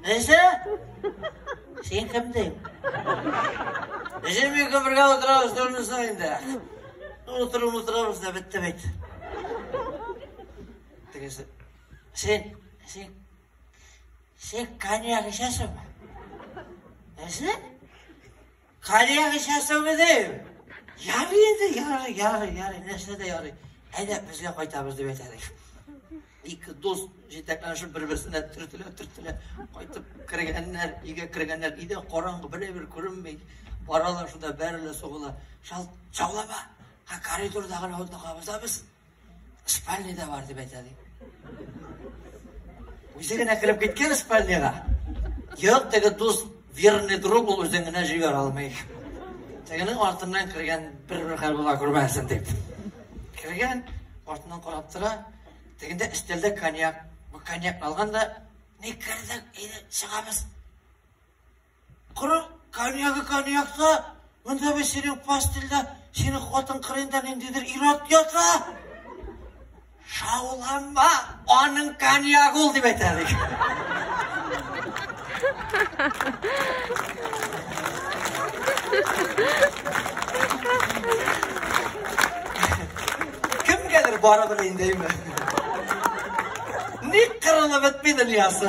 Нәрсә? Син кем дим? Син мин бергә утырабыз, түгелмесең инде? Утырып утырабыз да бетте бит. Тегесе, син, син, син коньяк эчәсеңме? Нәрсә? Коньяк эчәсеңме дим? Ярый инде, ярый, ярый, ярый, нәрсә дә ярый. Әйдә, безгә кайтабыз дип әйтә ди. Ике дус җитәкләнешеп бер-берсенә төртелә-төртелә кайтып кергәннәр, өйгә кергәннәр. Өйдә караңгы, бер-бер күренми. Баралар шунда бәрелә сугыла. Шал, шаулама. Ха, коридорда гына утны кабызабыз. Спальныйда бар дип әйтә ди. Үзе генә кереп киткән спальныйга. Юк, теге дус верный друг ул үзен генә җибәрә алмый. Тегенең артыннан кергән бер-бер хәл була күрмәсен дип. Кергән, артыннан карап тора. Тегендә өстәлдә коньяк. Бу коньяк алган да, ни кердек, әйдә чыгабыз. Коры коньягы коньякта, монда бит синең постельдә, синең хатын кырыенда ниндидер ир-ат ята. Шауланма, аның коньягы ул дип әйтә ди. Кемгәдер барыбер инде, әйме? Ник кырылып бетми дөньясы?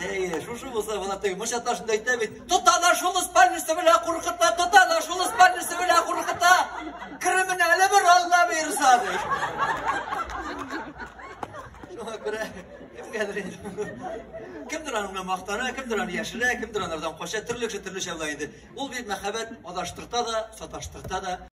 Әйе, шушы булса була теге мунча ташында әйтә бит. Тота да шул спальнясы белән куркыта, тота да шул спальнясы белән куркыта. Керемен әле бер Алла бирса ди. Шуңа күрә кемгәдер инде. Кемдер аның белән мактана, кемдер аны яшерә, кемдер анардан кача, төрле кеше төрлечә була инде. Ул бит мәхәббәт адаштырта да, саташтырта да.